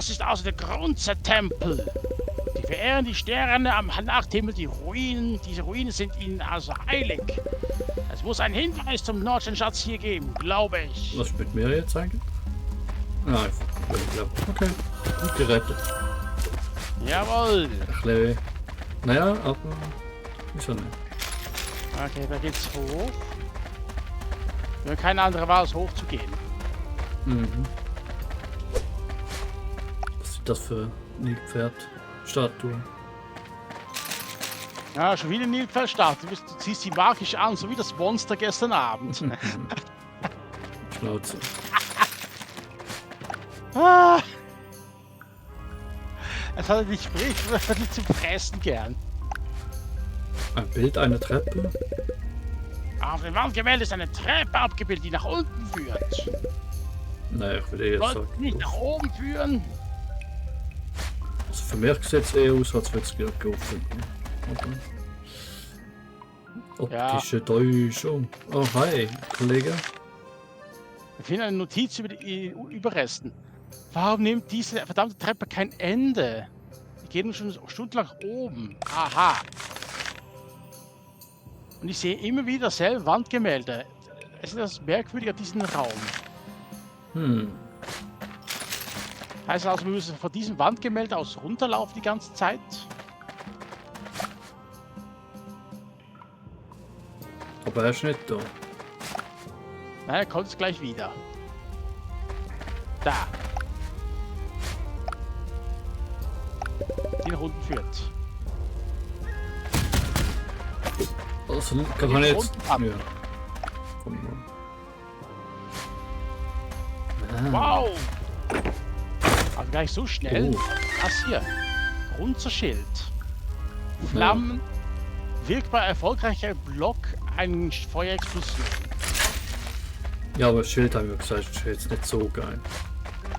Das ist also der Grunzer-Tempel. Die verehren die Sterne am Nachthimmel, diese Ruinen sind ihnen also heilig. Es muss einen Hinweis zum Nordsternschatz hier geben, glaube ich. Was mit mir jetzt eigentlich? Ah, ich glaube. Okay, gut gerettet. Jawohl. Ein bisschen, naja, aber wieso nicht? Okay, da geht's hoch. Wir haben keine andere Wahl, als hochzugehen. Mhm. Was ist das für Nilpferd-Statue? Ja, schon wieder Nilpferdstatue. Du ziehst sie magisch an, so wie das Monster gestern Abend. Schnauze. Ah. Es hat nicht spricht, aber es hat nicht zum Fressen gern. Ein Bild einer Treppe? Auf dem Wandgemälde ist eine Treppe abgebildet, die nach unten führt. Nein, ich würde eher Sollte sagen. nicht nach oben führen. Also für mich sieht es eher aus, als würde es gerade geöffnet. Optische Täuschung. Oh, hi, Kollege. Wir finden eine Notiz über die Überresten. Warum nimmt diese verdammte Treppe kein Ende? Die geht schon stundenlang nach oben. Aha. Und ich sehe immer wieder dasselbe Wandgemälde. Es ist das Merkwürdige an diesem Raum. Heißt also, wir müssen von diesem Wandgemälde aus runterlaufen die ganze Zeit? Aber er ist nicht da. Nein, er kommt jetzt gleich wieder. Da. Die nach unten führt. Also kann man jetzt. Ja. Wow! Aber gleich so schnell. Oh. Was hier? Grunzer-Schild. Flammen. Wirkbar erfolgreicher Block, eine Feuerexplosion. Ja, aber das Schild haben wir gesagt, ist jetzt nicht so geil.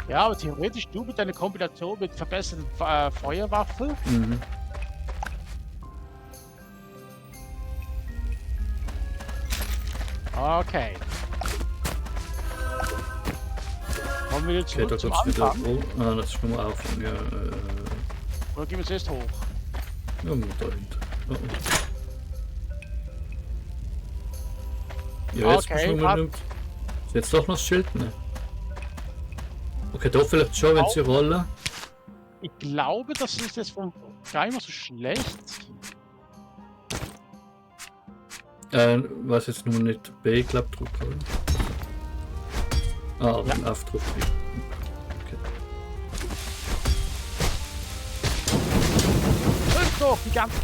Ja, aber theoretisch du mit deiner Kombination mit verbesserten Feuerwaffe. Mhm. Okay. Kommen wir jetzt Okay, da zurück zum geht's wieder. Anfang. Oh, ah, das ist nur auf. Ja, Oder gehen wir zuerst hoch? ja, da hinten. Oh, oh. Ja, jetzt Okay, muss man ist jetzt doch noch das Schild nehmen. Okay, da vielleicht schon, wenn sie rollen. Ich glaube, das ist jetzt gar nicht mal so schlecht. Was jetzt nur nicht B, glaub drücken, oder? Ah, Ja. den F drücken. Okay. Drück doch die ganze.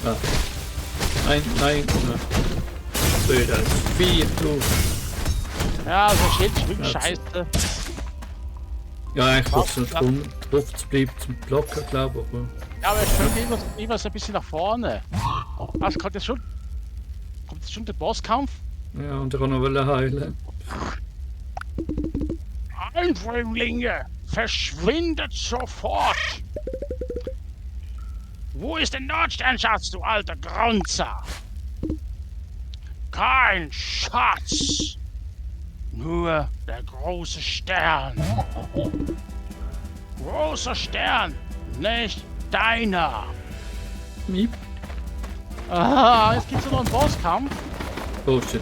Ah. Nein, nein, nein. Blöder Vieh, du. Ja, so Schild ist wirklich Ja, scheiße. Ja, eigentlich wird es nicht drauf zu bleiben zum Blocken, glaube ich. Aber Ja, aber er schwimmt immer so ein bisschen nach vorne. Was kommt jetzt schon? Kommt jetzt schon der Bosskampf? ja, und ich kann noch heilen. Eindringlinge, verschwindet sofort! Wo ist der Nordsternschatz, du alter Grunzer? Kein Schatz! Nur der große Stern. Großer Stern, nicht deiner. Miep. Ah, jetzt gibt's noch einen Bosskampf. Oh shit.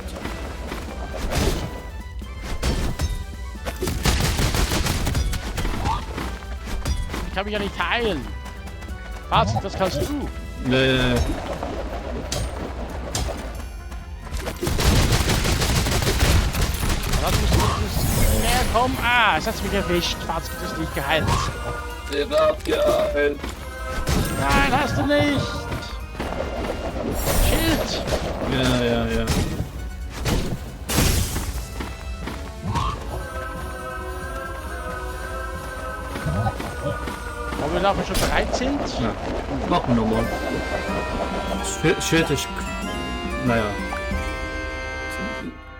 Ich kann mich ja nicht heilen. Fazit, das kannst du. Warte, du musst näher kommen. Ah, es hat mich erwischt. Fazit, du hast nicht geheilt. Der wird geheilt. Nein, hast du nicht. Schild. Ja, ja, ja. Ob wir dafür schon bereit sind? Ja. Machen wir nochmal. Das Schild ist. Naja.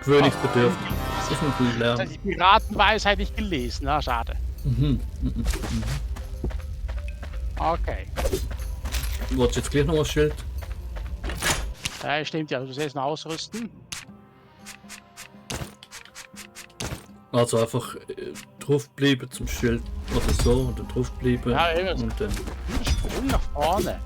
Gewöhnungsbedürftig. Das ist noch viel Das lernen. hat die Piratenweisheit nicht gelesen. Na, schade. Mhm. Okay. Wolltest du jetzt gleich noch ein Schild? Ja, stimmt ja, du sollst noch ausrüsten. Also einfach draufbleiben zum Schild oder so und dann draufbleiben Ja, eben. und dann. Sprung nach vorne.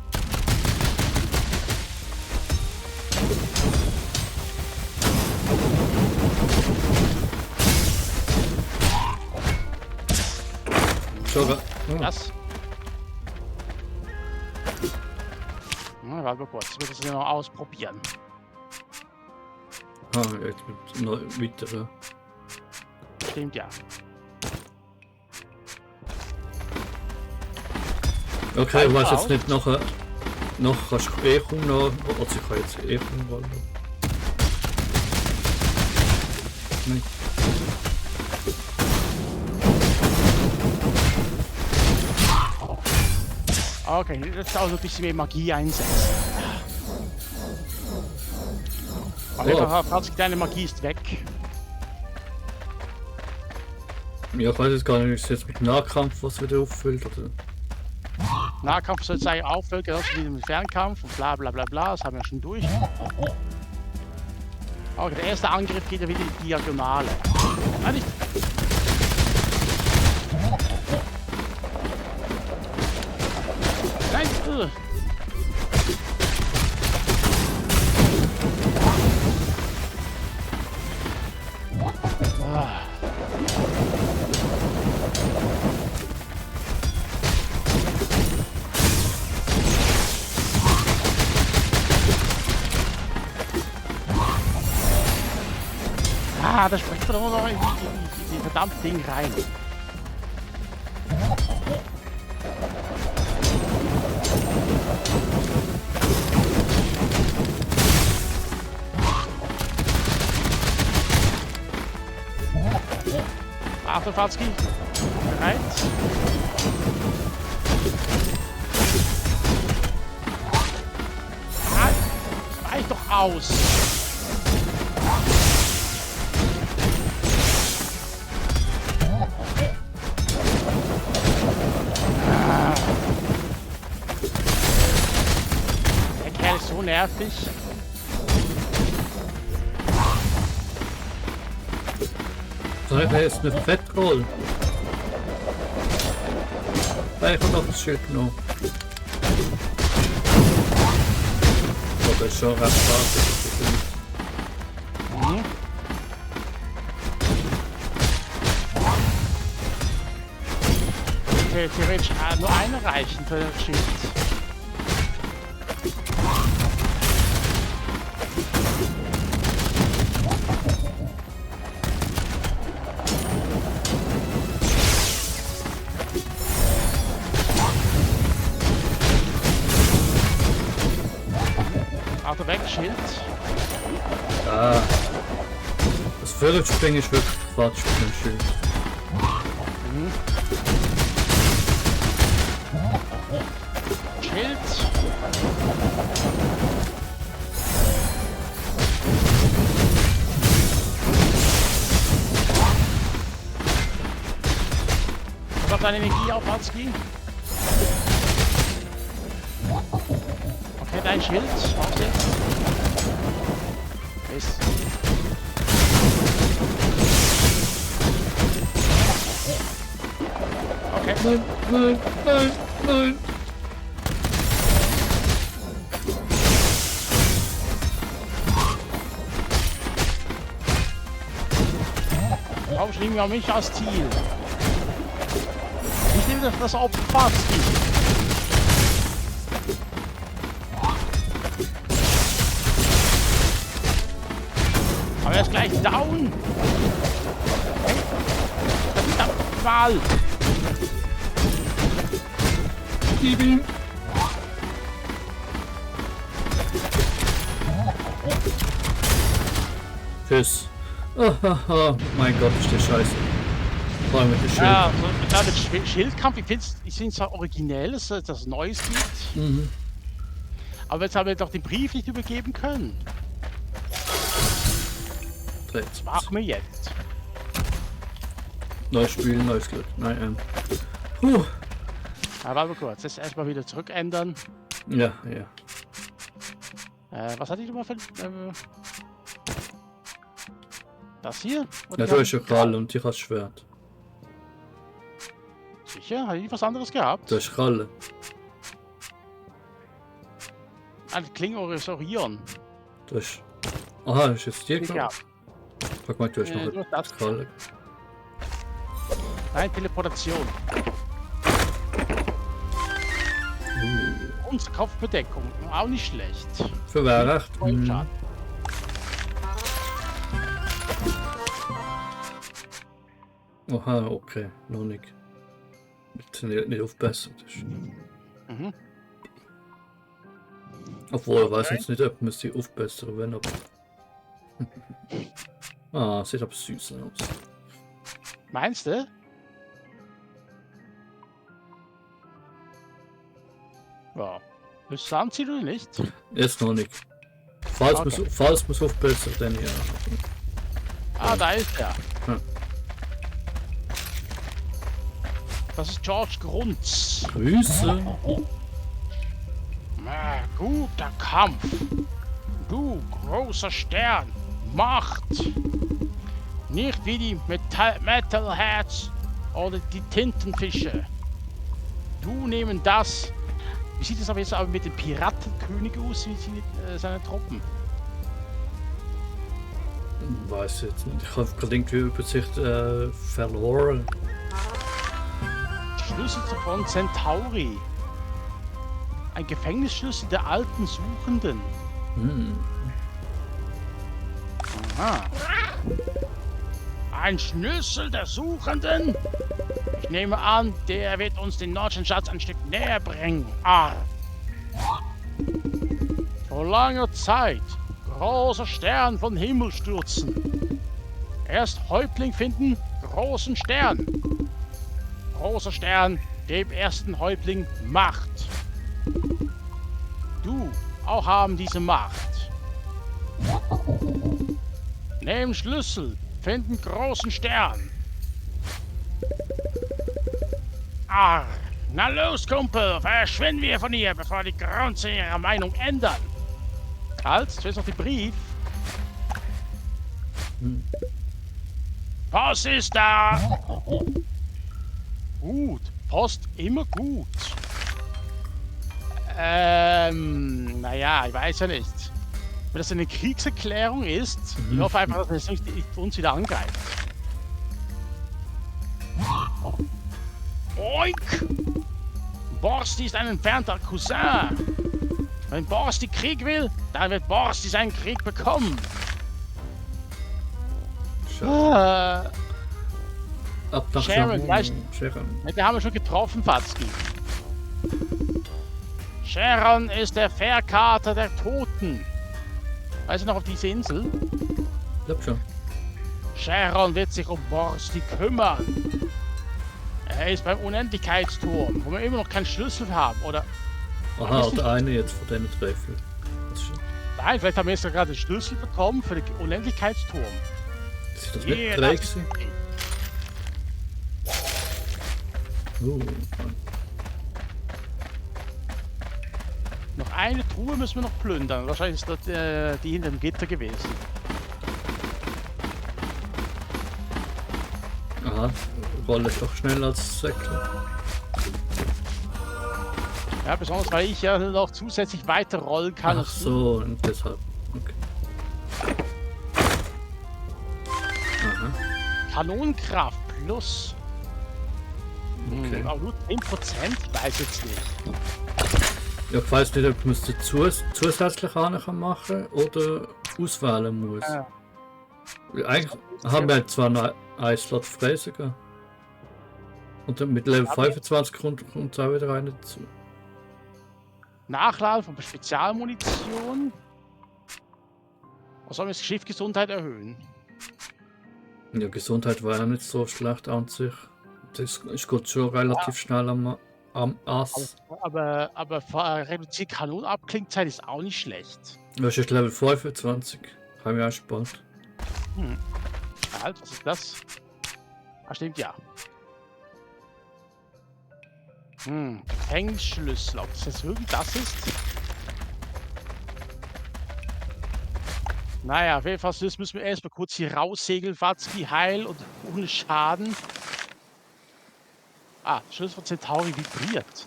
Schon. Das. Na, warte mal kurz, ich will das ja noch ausprobieren. Ah, jetzt mit noch weiter. Stimmt ja. Okay, ich weiß jetzt nicht nachher. Noch kannst du eh kommen noch. Also ich kann jetzt eh kommen wollen. Nein. Okay, jetzt auch noch ein bisschen mehr Magie einsetzen. Deine Magie ist weg. Ja, ich weiß jetzt gar nicht, ist es jetzt mit Nahkampf was wieder auffüllt oder. Nahkampf soll es eigentlich auffüllen, genauso wie mit Fernkampf und bla bla bla bla, das haben wir schon durch. Okay, der erste Angriff geht ja wieder in die Diagonale. Nein, nicht. Nein, da springt er noch in die verdammte Ding rein. Achtung, Fatzki. Bereit. Weich doch aus. Der Kerl ist so nervig. So, ich jetzt eine Fettroll. Ich habe doch das Schild genommen. Oh, das ist schon recht hart. Mhm. Okay, theoretisch nur eine reichen für das Schild. Auto weg, Schild. Ah. Das Viertelspringen ist wirklich Quatsch mit dem Schild. Mhm. Schild. Kommt deine Energie auf, Watzki? Okay, dein Schild. Was jetzt? Ist. Okay. Nein, nein, nein, nein. Warum schrieben wir mich als Ziel? Ich nehme das Opfer Watzki. Aber er ist gleich down. Verdammt mal. Gib ihm. Tschüss. Oh mein Gott, ist der scheiße. Vor allem mit dem Schild. Ja, so, mit Schildkampf, ich finde es zwar originell, dass es das Neues gibt. Mhm. Aber jetzt haben wir doch den Brief nicht übergeben können. Was machen wir jetzt? Neues Spiel, neues Glück. Nein, Puh. Ja, warte mal kurz, jetzt erstmal wieder zurück ändern. Ja, ja. Was hatte ich nochmal für... das hier? Oder Ja, die du haben- hast ja Kralle und ich habe Schwert. Sicher? Hatte ich was anderes gehabt? Du hast Kralle. Die Klinge orientieren. Du hast... Aha, ist jetzt dir Ich genommen? hab. Sag mal, du hast noch Nur eine das. Kralle. Nein, Teleportation. Und Kopfbedeckung. Auch nicht schlecht. Für wer recht? Schaden. Aha, okay, noch nicht. Nicht aufbessert ist. Mhm. Obwohl, ich weiß jetzt nicht, ob man sie aufbessern will, aber... Ah, sieht aber süß aus. Meinst du? Ja. Willst du anziehen oder nicht? Jetzt noch nicht. Falls Okay. man es aufbessert, dann ja. Ah, da ist er. Hm. Das ist George Grunz. Grüße! Na, guter Kampf. Du großer Stern. Macht. Nicht wie die Metalheads oder die Tintenfische. Du nehmen das. Wie sieht es aber jetzt aber mit dem Piratenkönig aus, wie sie seine Truppen? Weiß jetzt nicht. Ich habe gerade irgendwie Übersicht verloren. Schlüssel von Centauri. Ein Gefängnisschlüssel der alten Suchenden. Hm. Aha. Ein Schlüssel der Suchenden? Ich nehme an, der wird uns den nordischen Schatz ein Stück näher bringen. Ah. Vor langer Zeit. Großer Stern von Himmel stürzen. Erst Häuptling finden, großen Stern. Großer Stern, dem ersten Häuptling Macht. Du auch haben diese Macht. Nehmen Schlüssel, finden großen Stern. Ah, na los, Kumpel, verschwinden wir von hier, bevor die Grunze ihre Meinung ändern. Halt, zuerst noch den Brief. Post ist da. Gut, Post immer gut. Naja, ich weiß ja nicht. Wenn das eine Kriegserklärung ist, ich hoffe einfach, dass es nicht uns wieder angreift. Oink! Borsti ist ein entfernter Cousin. Wenn Borsti Krieg will, dann wird Borsti seinen Krieg bekommen. Schade. Ab nach Sharon, weißt Sharon. Den haben wir schon getroffen, Fatzki. Sharon ist der Fährkater der Toten. Weißt du noch auf diese Insel? Ich glaub schon. Sharon wird sich um Borsti kümmern. Er ist beim Unendlichkeitsturm, wo wir immer noch keinen Schlüssel haben, oder? Aha, oder eine jetzt von diesen Treffeln. Das ist schon. Nein, vielleicht haben wir jetzt gerade den Schlüssel bekommen für den Unendlichkeitsturm. Ist das Yeah, nicht drei das- gewesen? Noch eine Truhe müssen wir noch plündern. Wahrscheinlich ist das die hinter dem Gitter gewesen. Aha, Rolle ist doch schneller als Säckchen. Ja, besonders weil ich ja noch zusätzlich weiter rollen kann. Ach als du. so, und deshalb. Okay. Aha, Kanonenkraft plus. okay. Aber nur 10%? Ich weiß jetzt nicht. Ja, ich weiß nicht, ob man es zusätzlich machen kann oder auswählen muss. Ja. Eigentlich haben wir zwar noch einen Slot frei sogar. Und dann mit Level 25 kommt auch wieder einer dazu. Nachladen von Spezialmunition. Was soll das Schiffgesundheit erhöhen? Ja, Gesundheit war ja nicht so schlecht an sich. Das geht schon relativ schnell am Ass. Aber reduziert Kanonenabklingzeit ist auch nicht schlecht. Das ist Level 25. Haben wir auch spannend. Halt, was ist das? Ah, stimmt, ja. Gefängnisschlüssel. Ob das jetzt wirklich das ist? Naja, auf jeden Fall das müssen wir erstmal kurz hier raussegeln, Watzki, heil und ohne Schaden. Ah, Schlüssel von Centauri vibriert.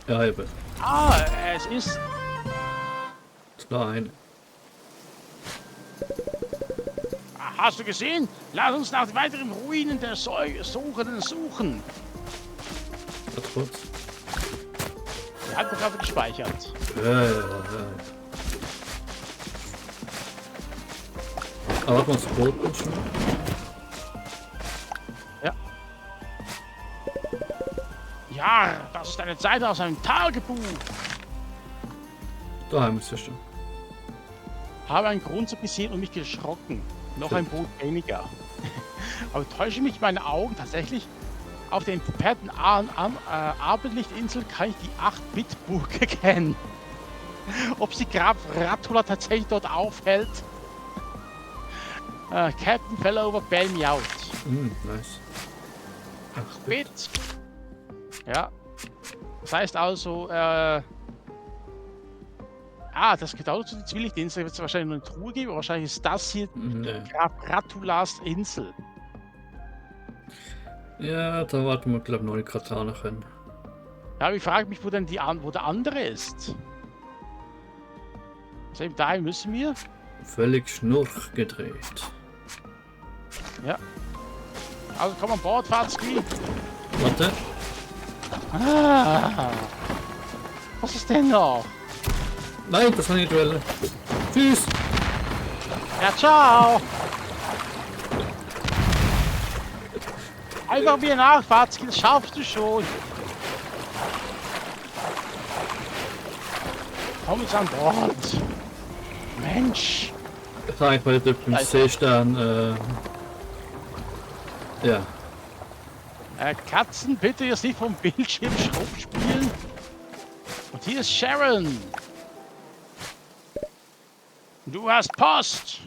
Ja, eben. Ah, es ist... Klein. Hast du gesehen? Lass uns nach weiteren Ruinen der Suchenden suchen. Ja, trotz. Der hat gerade gespeichert. Ja. Aber hat man das Brot schon? Ja. Ja, das ist eine Seite aus einem Tagebuch. Daheim ist ja schon. Habe einen Grund gesehen und mich geschrocken. Noch ein Boot weniger. Aber täusche mich meine Augen tatsächlich? Auf der entfernten Abendlichtinsel kann ich die 8-Bit-Burg erkennen. Ob sie Graf Ratula tatsächlich dort aufhält? Captain Fellover, bail me out. Nice. 8-Bit. Ja. Das heißt also, das geht auch zu den Zwielichtinsel. Da wird es wahrscheinlich nur eine Truhe geben. Wahrscheinlich ist das hier Nee. Graf Ratulas Insel. Ja, da warten wir, glaube ich, noch nicht Katana können. Ja, aber ich frage mich, wo denn wo der andere ist. Also eben dahin müssen wir. Völlig schnurch gedreht. Ja. Also komm an Bord, Fatzki. Warte. Was ist denn noch? Nein, das war nicht Duelle. Tschüss. Ja, ciao. Einfach mir nach, Fatzki, das schaffst du schon. Komm jetzt an Bord. Mensch. Das war eigentlich bei dem Seestern, ja. Katzen, bitte jetzt nicht vom Bildschirm Schrott spielen. Und hier ist Sharon. Du hast Post.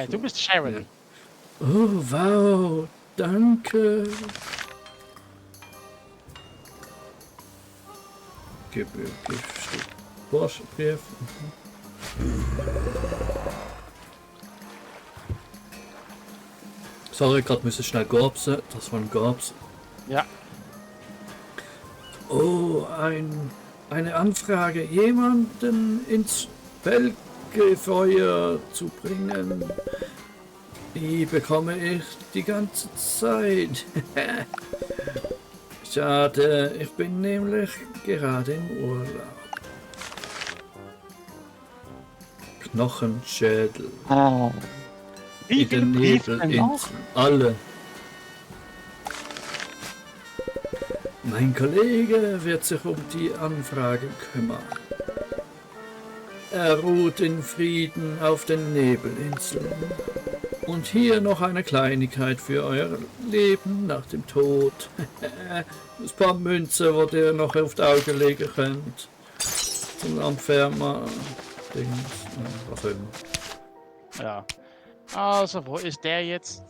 Du bist Sharon. Ja. Oh, wow. Danke. Porsche-Brief. Sorry, gerade müssen schnell gabsen. Das war ein Gabs. Ja. Oh, eine Anfrage. Jemanden ins Fegefeuer zu bringen. Die bekomme ich die ganze Zeit. Schade, ich bin nämlich gerade im Urlaub. Knochenschädel. Wie In viele den Briefe denn noch? Nebelinseln. Alle. Mein Kollege wird sich um die Anfrage kümmern. Er ruht in Frieden auf den Nebelinseln. Und hier noch eine Kleinigkeit für euer Leben nach dem Tod. Ein paar Münzen, wo ihr noch auf die Augen legen könnt. Zum Lampfermer. Dings, was auch immer. Ja. Also, wo ist der jetzt?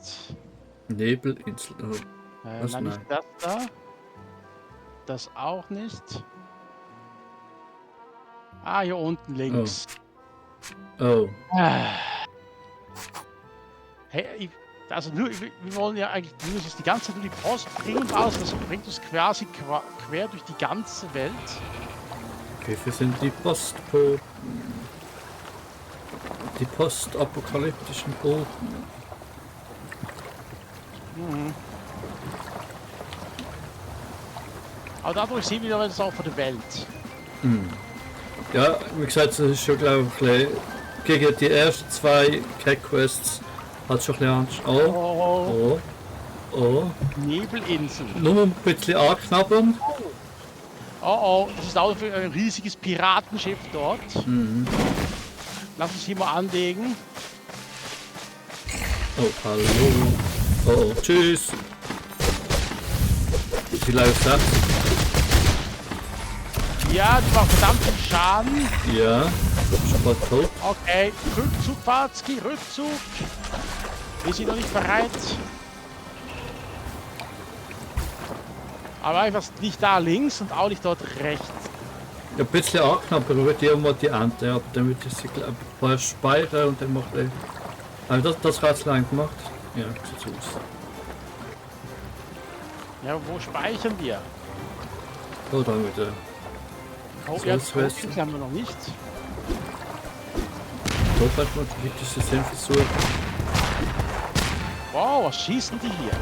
Nebelinsel. Oh, was? Nein, nicht Nein. das da. Das auch nicht. Ah, hier unten links. Oh. Hey, also wir wollen ja eigentlich nur jetzt die ganze Zeit nur die Post bringen aus. Das bringt uns quasi quer durch die ganze Welt. Okay, wir sind die Postboten. Die postapokalyptischen Boten. Aber dadurch sehen wir das auch von der Welt. Ja, wie gesagt, das ist schon, glaube ich, gegen die ersten zwei Cat-Quests hat schon ein bisschen Angst. Oh, oh. Nebelinsel. Nur ein bisschen anknabbern. Oh, das ist auch ein riesiges Piratenschiff dort. Lass uns hier mal anlegen. Oh, hallo. Oh, tschüss. Wie läuft das? Ja, die macht verdammt viel Schaden. Ja, schon mal tot. Okay, Rückzug, Fatzki, Rückzug. Wir sind noch nicht bereit. Aber einfach nicht da links und auch nicht dort rechts. Ja, ein bisschen anknappen, aber die mal die Ernte, aber damit ist sie ein paar Speicher und dann macht er. Aber das hat es lang gemacht. Ja, sieht aus. Ja, wo speichern wir? So, dann wieder. Oh, So ja, ist es. Coaching haben wir noch nicht. So könnte man die wichtigste Szene versuchen. Wow, was schießen die hier?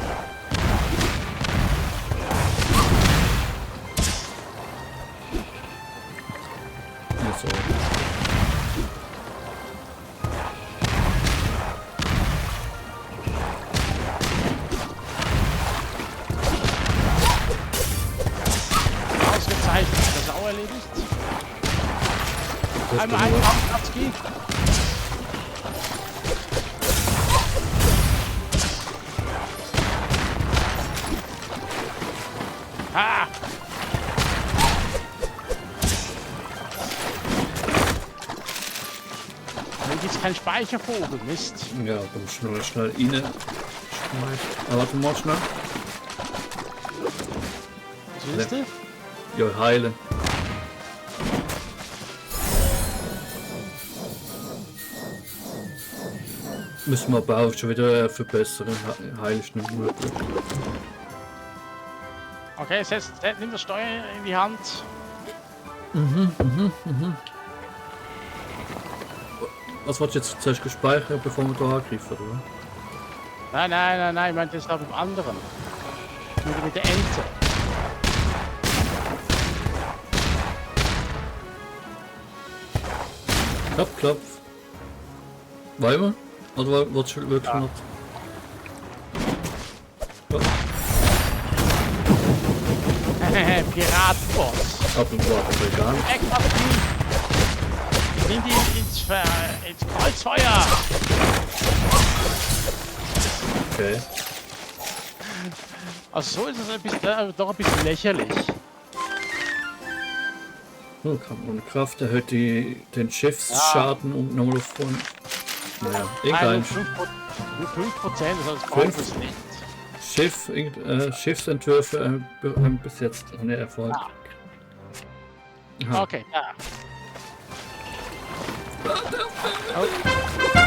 Ja, so. Ausgezeichnet, das auch erledigt. Das Einmal kann einen man- Kampfplatz. Ha! Hier gibt's keinen Speichervogel, Mist. Ja, dann schnell rein. Aber warte mal schnell. Was willst du? Ja, heilen. Müssen wir aber auch schon wieder verbessern. Heil ist nicht möglich. Okay, nimm das Steuer in die Hand. Was wolltest du jetzt zuerst gespeichert, bevor wir da angreifen, oder? Nein, ich meinte das da mit dem anderen. Mit der Ente. Klopf. Wollen wir? Oder wolltest du wirklich noch? Ja, Piratenboss. ab und warte, egal. Nimm die ins Kreuzfeuer. Okay. Also so ist es doch ein bisschen lächerlich. Nur Kampf ohne Kraft erhöht den Schiffsschaden und nochmal auf vorne. Naja, egal. 5%, das brauchen wir nicht. Schiffsentwürfe haben bis jetzt ohne Erfolg. Aha. Okay, ja. Oh.